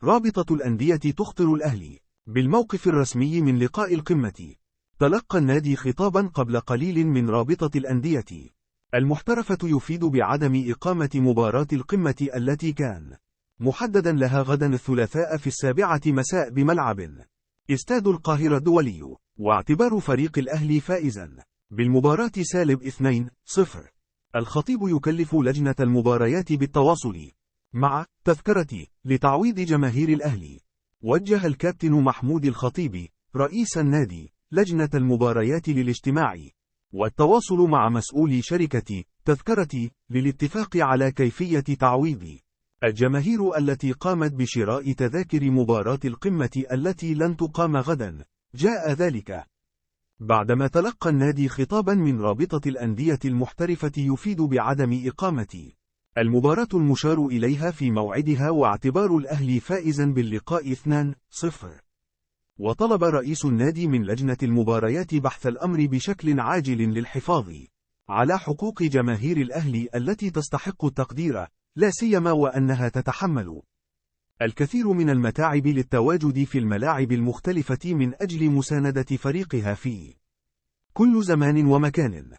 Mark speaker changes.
Speaker 1: رابطة الأندية تخطر الأهلي بالموقف الرسمي من لقاء القمة. تلقى النادي خطابا قبل قليل من رابطة الأندية المحترفة يفيد بعدم إقامة مباراة القمة التي كان محددا لها غدا الثلاثاء في 7 مساء بملعب استاد القاهرة الدولي، واعتبار فريق الأهلي فائزا بالمباراة -2-0. الخطيب يكلف لجنة المباريات بالتواصل مع تذكرة لتعويض جماهير الأهلي. وجه الكابتن محمود الخطيب رئيس النادي لجنة المباريات للاجتماع والتواصل مع مسؤولي شركة تذكرة للاتفاق على كيفية تعويض الجماهير التي قامت بشراء تذاكر مباراة القمة التي لن تقام غدا. جاء ذلك بعدما تلقى النادي خطابا من رابطة الأندية المحترفة يفيد بعدم إقامة المباراة المشار إليها في موعدها، واعتبار الأهلي فائزا باللقاء 2-0. وطلب رئيس النادي من لجنة المباريات بحث الأمر بشكل عاجل للحفاظ على حقوق جماهير الأهلي التي تستحق التقدير، لا سيما وأنها تتحمل الكثير من المتاعب للتواجد في الملاعب المختلفة من أجل مساندة فريقها في كل زمان ومكان.